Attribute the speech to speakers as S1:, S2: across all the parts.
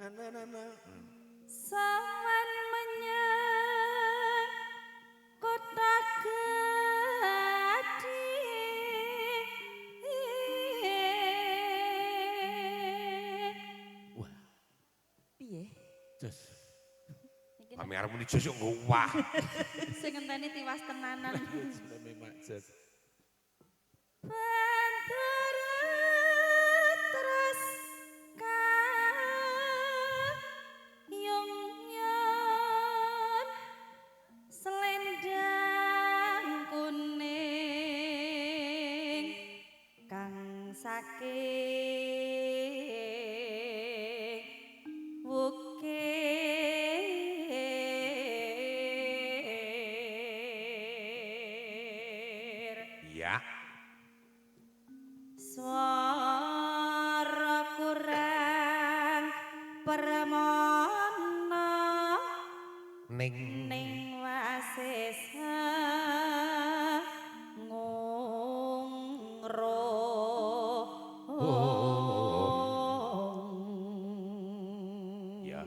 S1: Na na na.
S2: Sawan menyang kota Gadi.
S1: Wah,
S3: Piye?
S1: jos.
S2: Niki
S4: Kami arep muni jos yo nggo wah.
S2: Sing ngenteni tiwas tenanan.
S1: Memang jos.
S2: Bantara terus kayungyan selendang kuning kang saking wukir.
S4: Iya.
S2: Swara kurang permana
S4: Ning
S2: ning wasesa ngungro.
S4: Ya.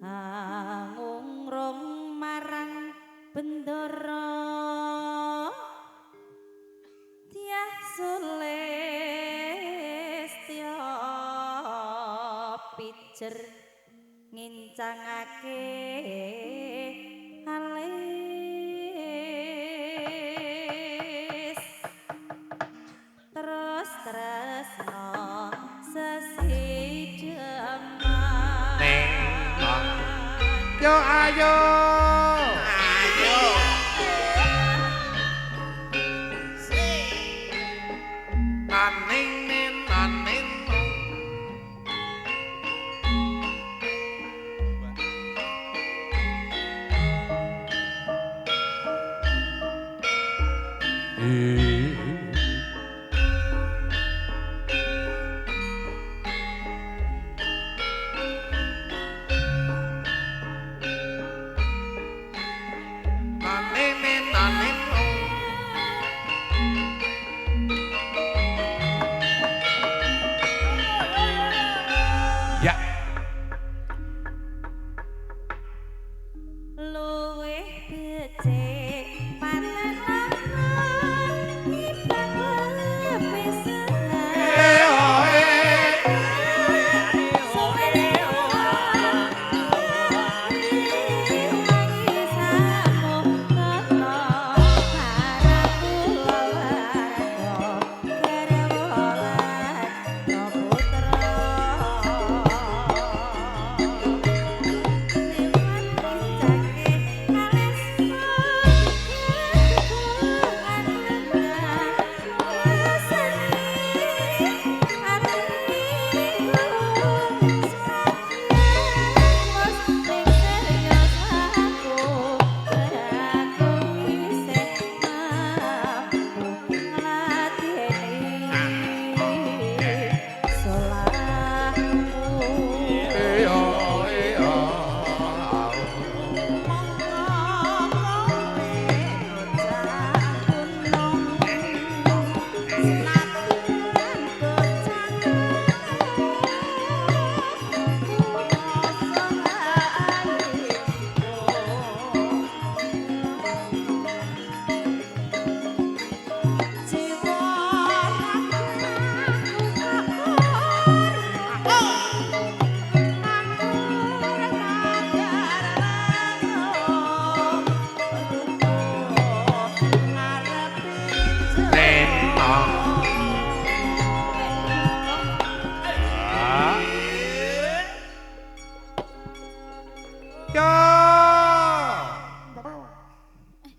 S2: Angungrung marang bendara Tiah Sulistya pijer ngincangake alis terus tresno sesideman.
S4: Ning yo ayo.
S1: Ayo.
S4: Naning nin naning. Naning nin naning. Ya.
S2: Luwih becik panenana timbang pisan.
S4: Yo.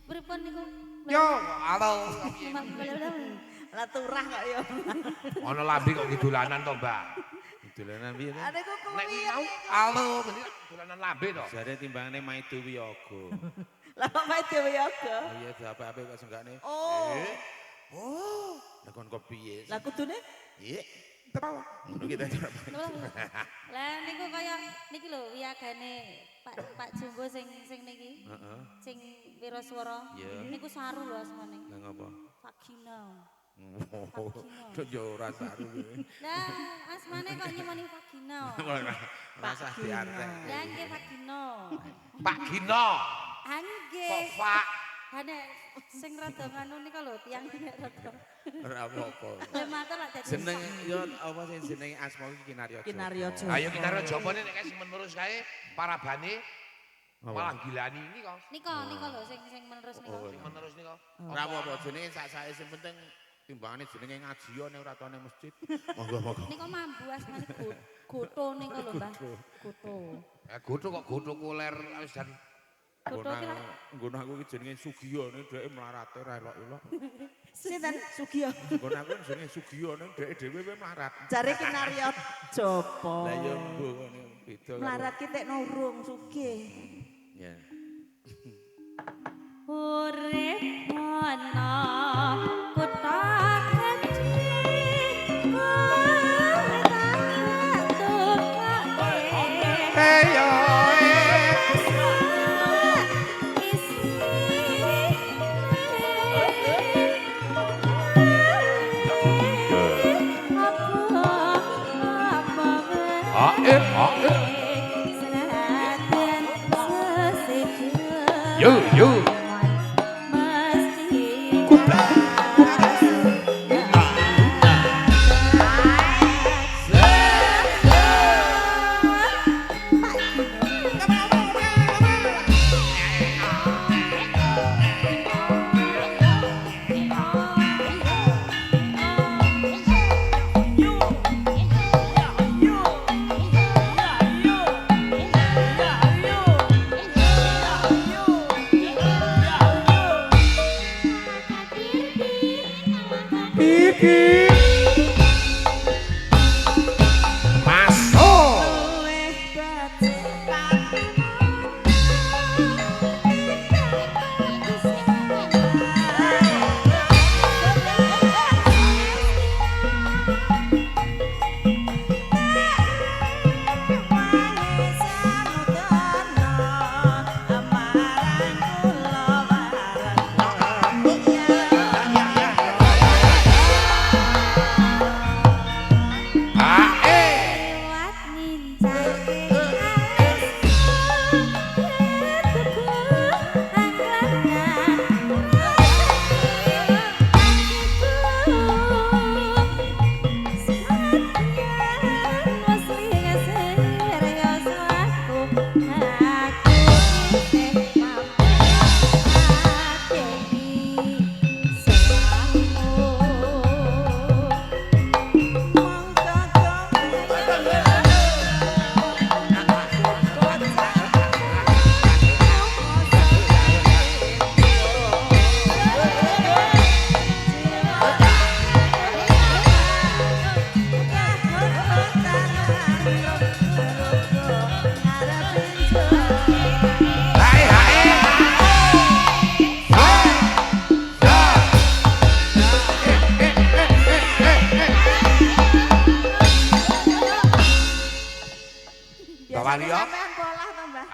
S2: Pripun niku?
S4: Yo, halo.
S3: Lah turah kok ya.
S4: Ono lambe kok kidulanan to, Mbak?
S1: Dolanan piye to?
S3: Ane kok
S4: Nek
S3: kuwi.
S4: mau halo, mesti dolanan lambe to.
S1: Jare timbangane maido wiyaga.
S3: Lah kok maido wiyaga?
S1: Oh iya apik-apik kok senggakne.
S3: Oh.
S1: Oh. Lah kon kok piye?
S3: Lah kudune
S1: Iya. Ngono kita cara.
S2: Lah niku kaya niki lho wiyagane Pak Pak Jumbo sing sing niki.
S1: Heeh.
S2: Sing Wiraswara.
S1: Iya.
S2: Niku saru lho asmane.
S1: Lah ngopo?
S2: Vagina.
S1: Yo ora saru.
S2: Lah asmane kok nyemoni Pak Gino.
S1: Ora usah diartek.
S2: Lah nggih Pak Gino.
S4: Pak Gino.
S2: Ha nggih.
S4: Kok Pak?
S2: Ha nek sing rada nganu nika lho tiyang nek rada.
S1: Ora apa-apa.
S2: Lah matur lak dadi.
S1: Jeneng yo apa sing jenenge asma iki Kinaryo.
S3: Kinaryo Joko.
S4: Ayo Kinaryo Joko nek sing menerus kae parabane malah gilani ini kok.
S2: Nika nika lho sing sing menerus nika.
S4: Sing menerus nika.
S1: Ora apa-apa jenenge sak-sake sing penting timbangane jenenge ngaji yo nek ora tau ning masjid. Monggo-monggo.
S2: Nika mambu asmane goto nika lho Mbah. Goto.
S4: Goto kok goto koler wis jan
S2: goto ki lak
S1: nggon aku iki jenenge Sugiyo nek dheke mlarate ra elok-elok.
S3: Sinten Sugiyo?
S1: Nggon aku jenenge Sugiyo nek dheke dhewe wae mlarat.
S3: Jare Kinaryo Joko.
S1: Lah ya mbuh ngene beda.
S3: Mlarat ki tekno urung sugih.
S1: Ya.
S2: Urip ana kutha gedhe
S4: Yo yo.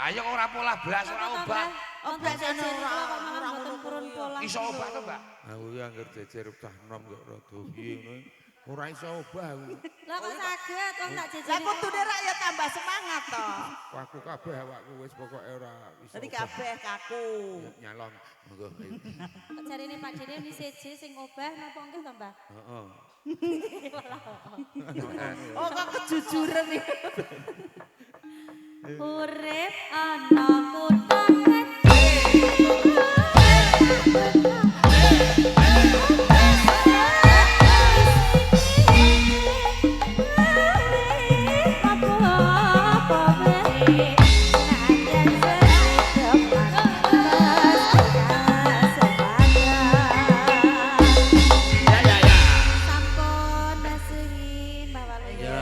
S4: Ayo ora polah blas ora obah.
S2: Obah jane ora mboten purun polah.
S4: Iso obah to, Mbak?
S1: Aku ki angger jejer cah nom kok rada piye ngono. Ora iso obah aku.
S2: Lah kok saged wong tak jejer.
S3: Lah kudune rak ya tambah semangat to.
S1: Aku kabeh awakku wis pokoke ora iso.
S3: Dadi kabeh kaku.
S1: Nyalon. Monggo.
S2: Kok jarine Pak Dene ni seje sing obah napa nggih to, Mbah?
S1: Heeh.
S3: Oh kok kejujuran iki.
S2: Urip ana kutha gedhe. Sampun basuhi Mbah Waluyo.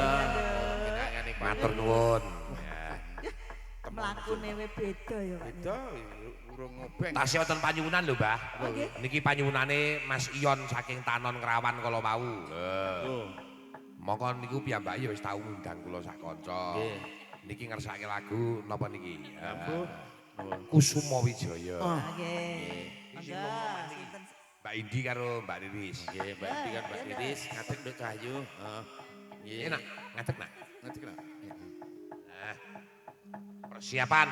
S4: Matur nuwun.
S3: Mlakune we beda ya Pak.
S1: Beda urung ngobeng.
S4: Tasih wonten panyuwunan lho, Mbah. Niki panyuwunane Mas Ion saking Tanon Ngrawan kala wau. Lho. Mongko niku piyambake ya wis tau ngundang kula sak kanca.
S1: Nggih.
S4: Niki ngersake lagu napa niki?
S1: Ampun.
S4: Kusuma Wijaya.
S3: Nggih. Monggo sinten
S4: Mbak Indi karo Mbak Riris.
S1: Nggih, Mbak Indi kan Mbak Riris, ngadeg Nduk Cahyu. Heeh. Nggih.
S4: Enak, ngadeg nak.
S1: Ngadeg nak.
S4: Nah, persiapan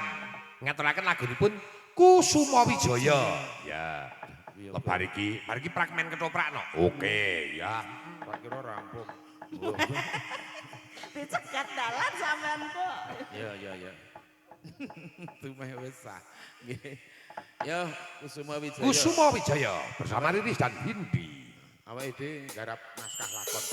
S4: ngaturaken lagunipun Kusuma Wijaya. Ya. Lebar iki, bar iki fragmen ketoprak no. Oke, ya.
S1: Tak kira rampung.
S3: Dicegat dalan sampean kok.
S1: Ya, ya, ya. Tumeh wis sah. Nggih. Yo, Kusuma Wijaya.
S4: Kusuma Wijaya bersama Riris dan Hindi.
S1: Awake dhewe garap naskah lakon.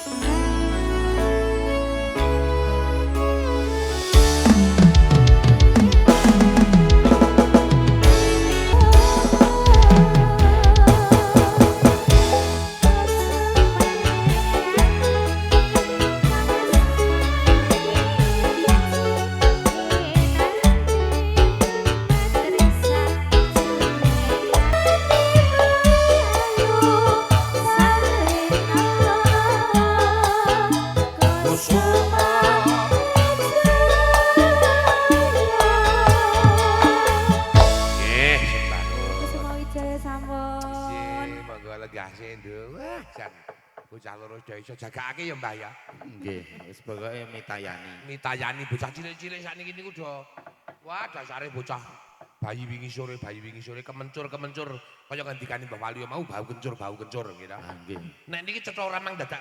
S4: Nggih, sembah nuwun.
S2: Kusuma Wijaya sampun.
S4: Nggih, monggo lenggah nduk. Wah, jan bocah loro do iso jagakake ya, Mbah ya.
S1: Nggih, wis pokoke mitayani.
S4: Mitayani bocah cilik-cilik sakniki niku do wah dasare bocah bayi wingi sore kemencur-kemencur kaya ngendikane Mbah Walio mau bau kencur nggih ta.
S1: Ah, nggih.
S4: Nek niki cetha ora mang dadak